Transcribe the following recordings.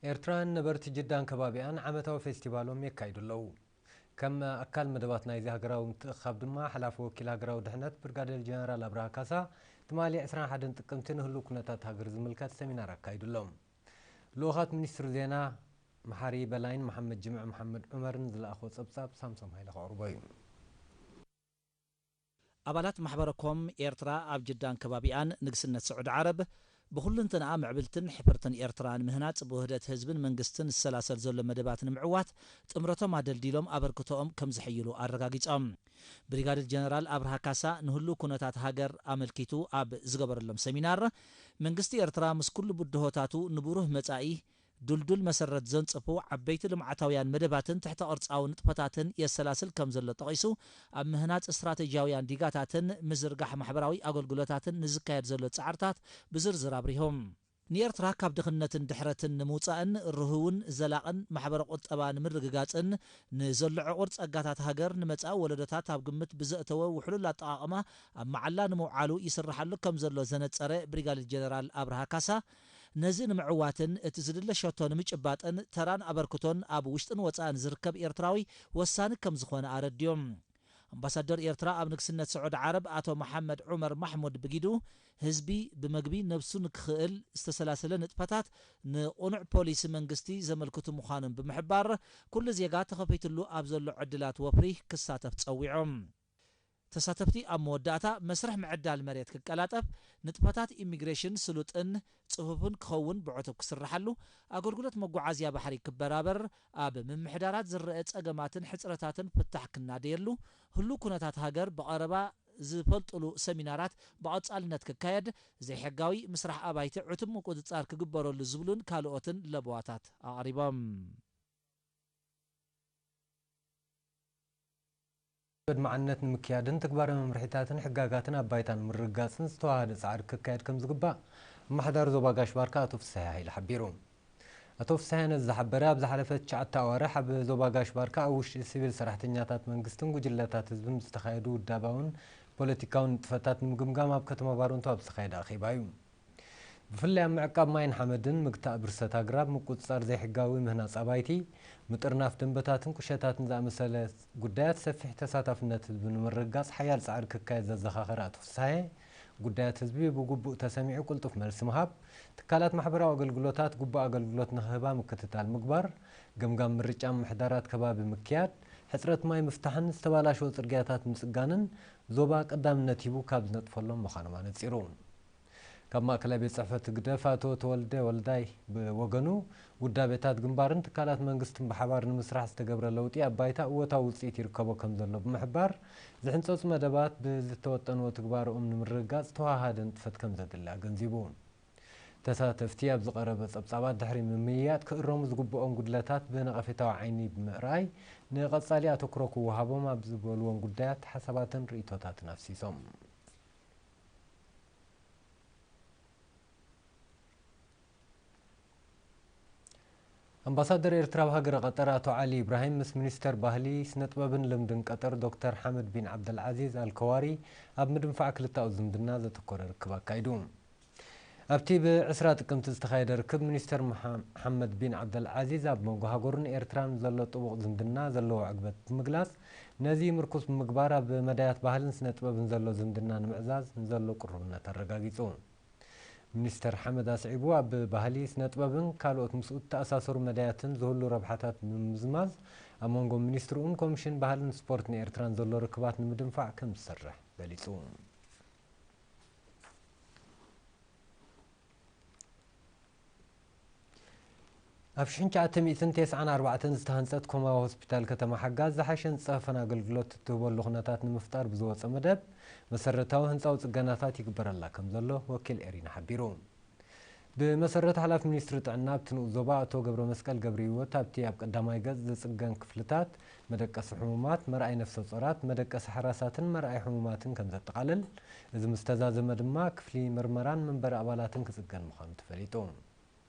ኤርትራን ነበርቲ ጅዳን ከባቢኣን ዓመታዊ ፌስቲቫሎም የካይዱ ኣለዉ። ከም ኣካል መደባት ናይዚ ሃገራዊ ምትእኽኻብ ድማ፣ ሓላፊ ወኪል ሃገራዊ ድሕነት ብርጋዴር ጀነራል ኣብርሃ ካሳ፣ ትማሊ ዕስራን ሓደን ጥቅምቲ ንህሉው ኩነታት ሃገር ዝምልከት ሰሚናር ኣካይዱ ኣሎ። ልኡኻት ሚኒስትሪ ዜና መሓሪ በላይን መሓመድ ጅምዒ መሓመድ ዑመርን ዝለኣኽዎ ጸብጻብ ሳምሶም ሃይለ ከቕርቦ እዩ። ኣባላት ማሕበረ ኮም ኤርትራ ኣብ ጅዳን ከባቢኣን ንግስነት ስዑዲ ዓረብ ብኹልንትንኣ ምዕብልትን ሕፍርትን ኤርትራ ንምህናጽ ብውህደት ህዝብን መንግስትን ዝሰላሰል ዘሎ መደባት ንምዕዋት ጥምረቶም ኣደልዲሎም ኣበርክቶኦም ከም ዝሕይሉ ኣረጋጊጾም። ብሪጋዴር ጀነራል ኣብርሃ ካሳ ንህሉው ኩነታት ሃገር ኣመልኪቱ ኣብ ዝገበረሎም ሰሚናር፣ መንግስቲ ኤርትራ ምስ ኩሉ ብድሆታቱ ንብሩህ መጻኢ ድልዱል መሰረት ዘንጽፉ ዓበይቲ ልምዓታውያን መደባትን ትሕተ ቅርጻዊ ንጥፈታትን የሰላስል ከም ዘሎ ጠቒሱ፣ ኣብ ምህናጽ ስትራተጂያውያን ዲጋታትን ምዝርጋሕ ማሕበራዊ ኣገልግሎታትን ንዝካየድ ዘሎ ጻዕርታት ብዝርዝር ኣብሪሆም። ንኤርትራ ካብ ድኽነትን ድሕረትን ንምውጻእን ርህውን ዘላቕን ማሕበረ ቁጠባ ንምርግጋጽን ንዘሎ ዕቑር ጸጋታት ሃገር ንመጻኢ ወለዶታት ኣብ ግምት ብዘእተወ ውሕሉል ኣጠቓቕማ ኣብ መዓላ ንምውዓሉ ይስርሓሉ ከም ዘሎ ዘነጸረ ብሪጋዴር ጀነራል ኣብርሃ ካሳ፣ ነዚ ንምዕዋትን እቲ ዝድለ ሸቶ ንምጭባጥን ተራን ኣበርክቶን ኣብ ውሽጥን ወጻእን ዝርከብ ኤርትራዊ ወሳኒ ከም ዝኾነ ኣረድዮም። ኣምባሳደር ኤርትራ ኣብ ንግስነት ስዑዲ ዓረብ ኣቶ መሓመድ ዑመር ማሕሙድ ብጊዱ፣ ህዝቢ ብመግቢ ነብሱ ንክኽእል ዝተሰላሰለ ንጥፈታት ንቕኑዕ ፖሊሲ መንግስቲ ዘመልክቱ ምዃኖም ብምሕባር፣ ኩሉ ዜጋ ተኸፊትሉ ኣብ ዘሎ ዕድላት ወፍሪ ክሳተፍ ጸዊዖም። ተሳተፍቲ ኣብ መወዳእታ መስርሕ ምዕዳል መሬት ክቀላጠፍ፣ ንጥፈታት ኢሚግሬሽን ስሉጥን ጽፉፍን ክኸውን ብዕቱብ ክስርሓሉ፣ ኣገልግሎት መጓዓዝያ ባሕሪ ክበራበር፣ ኣብ ምምሕዳራት ዝረአ ጸገማትን ሕጽረታትን ፍታሕ ክናደየሉ፣ ህሉው ኩነታት ሃገር ብቐረባ ዝፈልጥሉ ሰሚናራት ብቐጻልነት ክካየድ፣ ዘይሕጋዊ ምስራሕ ኣባይቲ ዕቱብ ምቁጽጻር ክግበረሉ ዝብሉን ካልኦትን ለበዋታት ኣቕሪቦም። መድማዕነት ንምክያድን ትግባረ መምርሒታትን ሕጋጋትን ኣብ ባይታ ንምርግጋጽን ዝተዋሃደ ጻዕሪ ክካየድ ከም ዝግባእ ኣመሓዳሪ ዞባ ጋሽ ባርካ ኣቶ ፍስሃ ሃይለ ሓቢሩ። ኣቶ ፍስሃ ነዚ ዝሓበረ ኣብ ዝሓለፈ ትሽዓተ ኣዋርሕ ኣብ ዞባ ጋሽ ባርካ ኣብ ውሽጢ ሲቪል ሰራሕተኛታት መንግስትን ጉጅለታት ህዝብን ዝተኻየዱ ውዳባውን ፖለቲካውን ንጥፈታት ንምግምጋም ኣብ ከተማ ባረንቱ ኣብ ዝተኻየደ ኣኼባ እዩ። ብፍላይ ኣብ ምዕቃብ ማይን ሓመድን፣ ምግታእ ብርሰት ኣግራብ፣ ምቁጽጻር ዘይሕጋዊ ምህናጽ ኣባይቲ፣ ምጥርናፍ ደንበታትን ቁሸታትን ዝኣመሰለ ጉዳያት ሰፊሕ ተሳታፍነት ህዝቢ ንምርግጋጽ ሓያል ጻዕሪ ክካየድ ዘዘኻኸረ ኣቶ ፍስሃየ፣ ጉዳያት ህዝቢ ብግቡእ ተሰሚዑ ቅልጡፍ መልሲ ምሃብ፣ ትካላት ማሕበራዊ ኣገልግሎታት ግቡእ ኣገልግሎት ንክህባ ምክትታል ምግባር፣ ገምጋም ምርጫ ምምሕዳራት ከባቢ ምክያድ፣ ሕጽረት ማይ ምፍታሕን ዝተባላሸወ ጽርግያታት ምጽጋንን ዞባ ቀዳምነት ሂቡ ካብ ዝነጥፈሎም ምዃኖም ኣነጺሩ። ካብ ማእከላይ ቤት ጽሕፈት ህግደፍ ኣቶ ተወልደ ወልዳይ ብወገኑ፣ ውዳቤታት ግንባርን ትካላት መንግስትን ብሓባር ንምስራሕ ዝተገብረ ለውጢ ኣብ ባይታ እወታዊ ውጽኢት ይርከቦ ከም ዘሎ ብምሕባር፣ ዝሕንጸጹ መደባት ብዝተወጠንዎ ትግባረኦም ንምርግጋጽ ዝተዋሃሃደ ንጥፈት ከም ዘድሊ ኣገንዚቡ። ተሳተፍቲ ኣብ ዝቐረበ ጸብጻባት ድሕሪ ምምይያጥ ክእረሙ ዝግብኦም ጉድለታት ብነቐፌታዊ ዓይኒ ብምእራይ፣ ንቐጻሊ ኣተኩሮ ክወሃቦም ኣብ ዝበልዎም ጉዳያት ሓሳባትን ርእይቶታትን ኣፍሲሶም። ኣምባሳደር ኤርትራ ኣብ ሃገረ ቀጠር ኣቶ ዓሊ ኢብራሂም ምስ ሚኒስተር ባህሊ፣ ስነ ጥበብን ልምድን ቀጠር ዶክተር ሓመድ ቢን ዓብደልዓዚዝ ኣልከዋሪ ኣብ ምድንፋዕ ክልተኣዊ ዝምድና ዘተኮረ ርክብ ኣካይዱ። ኣብቲ ብዕስራ ጥቅምቲ ዝተኻየደ ርክብ፣ ሚኒስተር መሓ-፣ መሓመድ ቢን ዓብደልዓዚዝ ኣብ መንጎ ሃገሩን ኤርትራን ዘሎ ጥቡቕ ዝምድና ዘለዎ ዕግበት ብምግላጽ፣ ነዚ ምርኩስ ብምግባር ኣብ መዳያት ባህልን ስነ ጥበብን ዘሎ ዝምድና ንምዕዛዝ ንዘሎ ቅሩብነት ኣረጋጊጹ። ሚኒስተር ሓመድ ኣስዒቡ፣ ኣብ ባህሊ፣ ስነ ጥበብን ካልኦት ምስኡ እተኣሳሰሩ መዳያትን ዝህሉ ረብሓታት ብምምዝማዝ፣ ኣብ መንጎ ሚኒስትርኡን ኮሚሽን ባህልን ስፖርትን ኤርትራን ዘሎ ርክባት ንምድንፋዕ ከም ዝሰርሕ ገሊጹ። ኣብ ሽሕን ትሽዓተ ሚእትን ተስዓን ኣርባዕተን ዝተሃንጸት ኮማዊ ሆስፒታል ከተማ ሓጋዝ ዝሓሸን ዝጸፈፈን ኣገልግሎት እትህበሉ ኩነታት ንምፍጣር ብዝወጸ መደብ፣ መሰረታዊ ህንጻዊ ጽገናታት ይግበረላ ከም ዘሎ ወኪል ኤሪና ሓቢሩ። ብመሰረት ሓላፊ ሚኒስትሪ ጥዕና ኣብቲ ንኡስ ዞባ ኣቶ ገብረመስቀል ገብረህይወት፣ ኣብቲ ኣብ ቀዳማይ ገጽ ዝጽገን ክፍልታት፣ መደቀሲ ሕሙማት፣ መርኣይ ነፍሰ ጾራት፣ መደቀሲ ሓራሳትን መርኣይ ሕሙማትን ከም ዘጠቓልል፣ እዚ ምስ ተዛዘመ ድማ ክፍሊ ምርመራን መንበሪ ኣባላትን ክጽገን ምዃኑ ተፈሊጡ።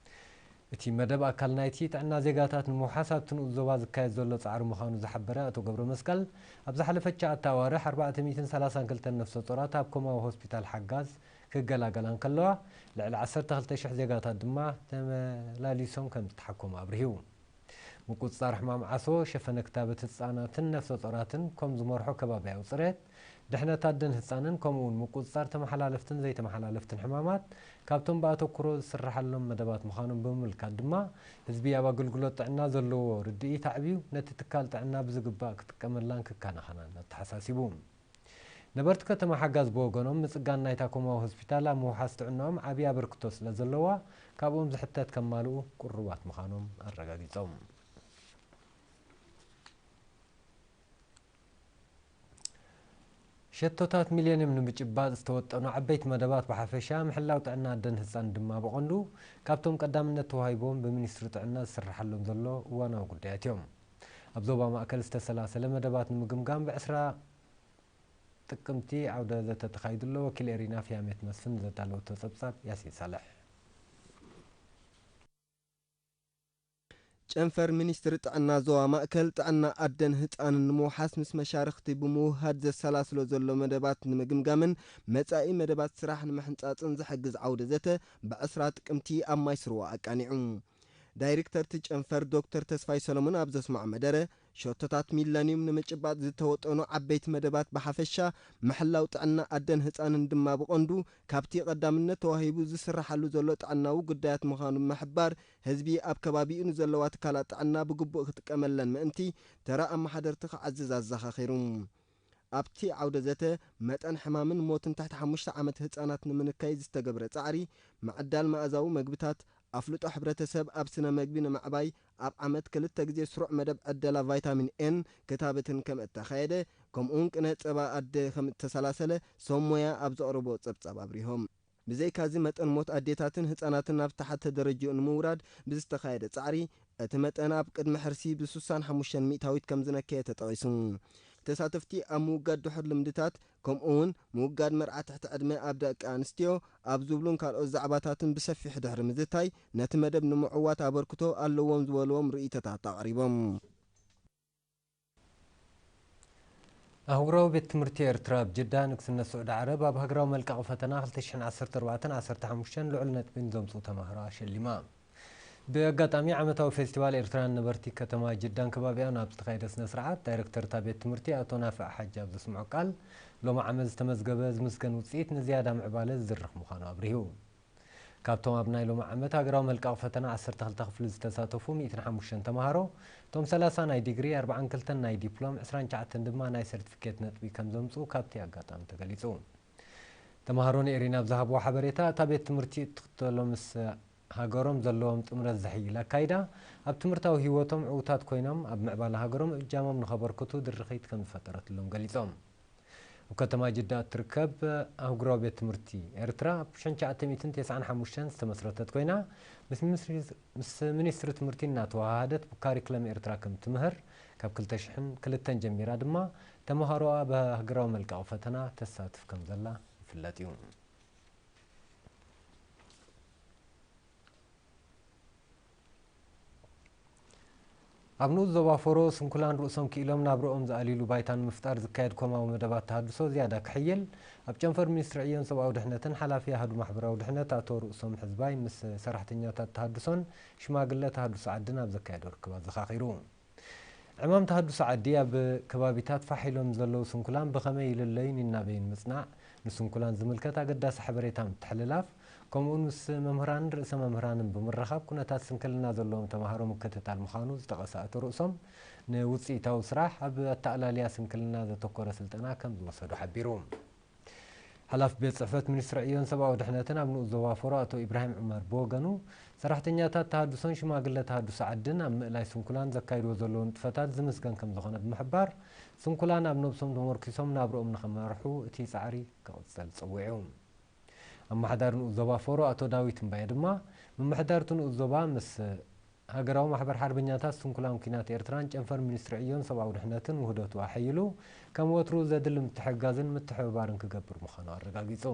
እቲ መደብ ኣካል ናይቲ ጥዕና ዜጋታት ንምውሓስ ኣብቲ ንኡስ ዞባ ዝካየድ ዘሎ ጻዕሪ ምዃኑ ዝሓበረ ኣቶ ገብረመስቀል፣ ኣብ ዝሓለፈ ትሽዓተ ኣዋርሕ ኣርባዕተ ሚእትን ሰላሳን ክልተን ነፍሰ ጾራት ኣብ ኮማዊ ሆስፒታል ሓጋዝ ክገላገላ እንከለዋ፣ ልዕሊ ዓሰርተ ክልተ ሽሕ ዜጋታት ድማ ተመላሊሶም ከም ዝተሓከሙ ኣብሪሁ። ምቁጽጻር ሕማም ዓሶ፣ ሸፈነ ክታበት ህጻናትን ነፍሰ ጾራትን ከም ዝመርሖ ከባብያዊ ጽሬት፣ ድሕነት ኣደን ህጻንን ከምኡ እውን ምቁጽጻር ተመሓላለፍትን ዘይተመሓላለፍትን ሕማማት ካብቶም ብኣተኩሮ ዝስራሓሎም መደባት ምዃኖም ብምምልካት ድማ፣ ህዝቢ ኣብ ኣገልግሎት ጥዕና ዘለዎ ርድኢት ኣዕብዩ ነቲ ትካል ጥዕና ብዝግባእ ክጥቀመላን ክከናኸናን ኣተሓሳሲቡ። ነበርቲ ከተማ ሓጋዝ ብወገኖም፣ ምጽጋን ናይታ ኮማዊ ሆስፒታል ኣብ ምውሓስ ጥዕናኦም ዓቢ ኣበርክቶ ስለ ዘለዋ፣ ካብኦም ዝሕተት ከማልኡ ቅሩባት ምዃኖም ኣረጋጊጾም። ሸቶታት ሚልዮኒየም ንምጭባጥ ዝተወጠኑ ዓበይቲ መደባት ብሓፈሻ፣ ምሕላው ጥዕና ኣደን ህጻን ድማ ብቐንዱ፣ ካብቶም ቀዳምነት ተዋሂቦም ብሚኒስትሪ ጥዕና ዝስርሓሎም ዘሎ እዋናዊ ጉዳያት እዮም። ኣብ ዞባ ማእከል ዝተሰላሰለ መደባት ንምግምጋም፣ ብዕስራ ጥቅምቲ ዓውደ ዘተ ተኻይዱ ኣሎ። ወኪል ኤሪና ፍያሜት መስፍን ዘዳለወቶ ጸብጻብ ያሲን ሳልሕ። ጨንፈር ሚኒስትሪ ጥዕና ዞባ ማእከል፣ ጥዕና ኣደን ህጻንን ንምውሓስ ምስ መሻርኽቲ ብምውህሃድ ዘሰላስሎ ዘሎ መደባት ንምግምጋምን መጻኢ መደባት ስራሕ ንምሕንጻጽን ዝሕግዝ ዓውደ ዘተ ብዕስራ ጥቅምቲ ኣብ ማይ ስርዋ ኣቃኒዑ። ዳይሬክተር እቲ ጨንፈር ዶክተር ተስፋይ ሰሎሞን ኣብ ዘስምዖ መደረ፣ ሸቶታት ሚለኒዩም ንምጭባጥ ዝተወጠኑ ዓበይቲ መደባት ብሓፈሻ፣ ምሕላው ጥዕና ኣደን ህጻንን ድማ ብቐንዱ፣ ካብቲ ቀዳምነት ተዋሂቡ ዝስርሓሉ ዘሎ ጥዕናዊ ጉዳያት ምዃኑ ብምሕባር፣ ህዝቢ ኣብ ከባቢኡ ንዘለዋ ትካላት ጥዕና ብግቡእ ክጥቀመለን ምእንቲ፣ ተራ ኣመሓደርቲ ክዓዝዝ ኣዘኻኺሩ። ኣብቲ ዓውደ ዘተ፣ መጠን ሕማምን ሞትን ትሕቲ ሓሙሽተ ዓመት ህጻናት ንምንካይ ዝተገብረ ጻዕሪ፣ ምዕዳል መኣዛዊ መግብታት፣ ኣፍልጦ ሕብረተሰብ ኣብ ስነ መግቢ ንምዕባይ፣ ኣብ ዓመት ክልተ ግዜ ስሩዕ መደብ ዕደላ ቫይታሚን ኤን ክታበትን ከም እተኻየደ፣ ከምኡውን ቅነ ጸባ ኣደ ከም እተሰላሰለ ሰብ ሞያ ኣብ ዘቕረቦ ጸብጻብ ኣብሪሆም። ብዘይካዚ፣ መጠን ሞት ኣዴታትን ህጻናትን ናብ ዝተሓተ ደረጃኡ ንምውራድ ብዝተኻየደ ጻዕሪ፣ እቲ መጠን ኣብ ቅድሚ ሕርሲ ብ65 ሚእታዊት ከም ዝነከየ ተጠቒሱ። ተሳተፍቲ ኣብ ምውጋድ ድሑር ልምድታት፣ ከምኡውን ምውጋድ መርዓ ትሕቲ ዕድመ ኣብ ደቂ ኣንስትዮ ኣብ ዝብሉን ካልኦት ዛዕባታትን ብሰፊሑ ድሕሪ ምዝታይ፣ ነቲ መደብ ንምዕዋት ኣበርክቶ ኣለዎም ዝበልዎም ርእይቶታት ኣቕሪቦም። ኣህጉራዊ ቤት ትምህርቲ ኤርትራ ኣብ ጅዳ፣ ንግስነት ስዑዲ ዓረብ ኣብ ሃገራዊ መልቀቒ ፈተና ክልተ ሽሕን ዓሰርተ ኣርባዕተን ዓሰርተ ሓሙሽተን ልዑል ነጥቢ ንዘምጽኡ ተማሃሮ ኣሸሊማ። ብኣጋጣሚ ዓመታዊ ፌስቲቫል ኤርትራውያን ነበርቲ ከተማ ጅዳን ከባቢኣን ኣብ ዝተኻየደ ስነ ስርዓት፣ ዳይረክተር እታ ቤት ትምህርቲ ኣቶ ናፍዕ ሓጂ ኣብ ዘስምዖ ቃል፣ ሎሚ ዓመት ዝተመዝገበ ዝምስገን ውጽኢት ንዝያዳ ምዕባለ ዝድርኽ ምዃኑ ኣብሪሁ። ካብቶም ኣብ ናይ ሎሚ ዓመት ሃገራዊ መልቀቕ ፈተና ዓሰርተ ክልተ ክፍሊ ዝተሳተፉ ሚእትን ሓሙሽተን ተምሃሮ፣ እቶም ሰላሳ ናይ ዲግሪ፣ ኣርባዓን ክልተን ናይ ዲፕሎም፣ ዕስራን ትሽዓተን ድማ ናይ ሰርቲፊኬት ነጥቢ ከም ዘምጽኡ ካብቲ ኣጋጣሚ ተገሊጹ። ተምሃሮ ንኤሪና ኣብ ዝሃብዎ ሓበሬታ፣ እታ ቤት ትምህርቲ እትኽተሎ ምስ ሃገሮም ዘለዎም ጥምረት ዘሕይል ኣካይዳ፣ ኣብ ትምህርታዊ ህይወቶም ዕዉታት ኮይኖም ኣብ ምዕባለ ሃገሮም እጃሞም ንኸበርክቱ ድርኺት ከም ዝፈጠረትሎም ገሊጾም። ኣብ ከተማ ጅዳ እትርከብ ኣህጉራዊ ቤት ትምህርቲ ኤርትራ ኣብ ሽሕን ትሽዓተ ሚእትን ተስዓን ሓሙሽተን ዝተመስረተት ኮይና፣ ምስ ሚኒስትሪ፣ ምስ ሚኒስትሪ ትምህርቲ እናተወሃሃደት ብካሪክለም ኤርትራ ከም ትምህር፣ ካብ ክልተ ሽሕን ክልተን ጀሚራ ድማ ተምሃሮኣ ብሃገራዊ መልቀቒ ፈተና ተሳትፍ ከም ዘላ ይፍለጥ እዩ። ኣብ ንኡስ ዞባ ፎሮ፣ ስንኩላን ርእሶም ክኢሎም ናብርኦም ዝኣልይሉ ባይታ ንምፍጣር ዝካየድ ኮማዊ መደባት ተሃድሶ ዝያዳ ክሕይል፣ ኣብ ጨንፈር ሚኒስትሪ ዕዮን ሰብኣዊ ድሕነትን ሓላፊ ኣሃዱ ማሕበራዊ ድሕነት ኣቶ ርእሶም ሕዝባይ ምስ ሰራሕተኛታት ተሃድሶን ሽማግለ ተሃድሶ ዓድን ኣብ ዘካየዶ ርክብ ኣዘኻኺሩ። ዕማም ተሃድሶ ዓዲ፣ ኣብ ከባቢታት ፋሕ ኢሎም ዘለዉ ስንኩላን ብኸመይ ይልለዩን ይናበዩን ምጽናዕ፣ ንስንኩላን ዝምልከት ኣገዳሲ ሓበሬታ ምትሕልላፍ፣ ከምኡውን ምስ መምህራንን ርእሰ መምህራንን ብምርኻብ ኩነታት ስንክልና ዘለዎም ተምሃሮ ምክትታል ምዃኑ ዝጠቐሰ ኣቶ ርእሶም፣ ንውጽኢታዊ ስራሕ ኣብ ኣተኣላልያ ስንክልና ዘተኮረ ስልጠና ከም ዝወሰዱ ሓቢሩ። ሓላፊ ቤት ጽሕፈት ሚኒስትሪ ዕዮን ሰብኣዊ ድሕነትን ኣብ ንኡስ ዞባ ፎሮ ኣቶ ኢብራሂም ዑመር ብወገኑ፣ ሰራሕተኛታት ተሃድሶን ሽማግለ ተሃድሶ ዓድን ኣብ ምእላይ ስንኩላን ዘካይድዎ ዘለዉ ንጥፈታት ዝምስገን ከም ዝኾነ ብምሕባር፣ ስንኩላን ኣብ ነብሶም ተመርኪሶም ናብርኦም ንኸመርሑ እቲ ጻዕሪ ክቕጽል ጸዊዑ። ኣመሓዳሪ ንኡስ ዞባ ፎሮ ኣቶ ዳዊት እምባየ ድማ፣ ምምሕዳር እቲ ንኡስ ዞባ ምስ ሃገራዊ ማሕበር ሓርበኛታት ስንኩላን ኲናት ኤርትራን ጨንፈር ሚኒስትሪ ዕዮን ሰብኣዊ ድሕነትን ውህደቱ ኣሐይሉ፣ ከም ወትሩ ዘድሊ ምትሕግጋዝን ምትሕብባርን ክገብር ምዃኑ ኣረጋጊጹ።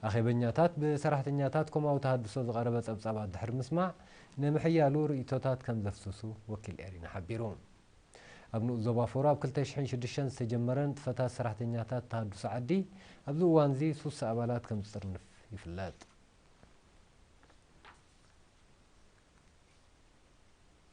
ኣኼበኛታት ብሰራሕተኛታት ኮማዊ ተሃድሶ ዝቐረበ ጸብጻባት ድሕሪ ምስማዕ፣ ንምሕያሉ ርእይቶታት ከም ዘፍስሱ ወኪል ኤሪና ሓቢሩ። ኣብ ንኡስ ዞባ ፎሮ ኣብ ክልተ ሽሕን ሽዱሽተን ዝተጀመረ ንጥፈታት ሰራሕተኛታት ተሃድሶ ዓዲ ኣብዚ እዋንዚ ሱሳ ኣባላት ከም ዝጥርንፍ ይፍለጥ።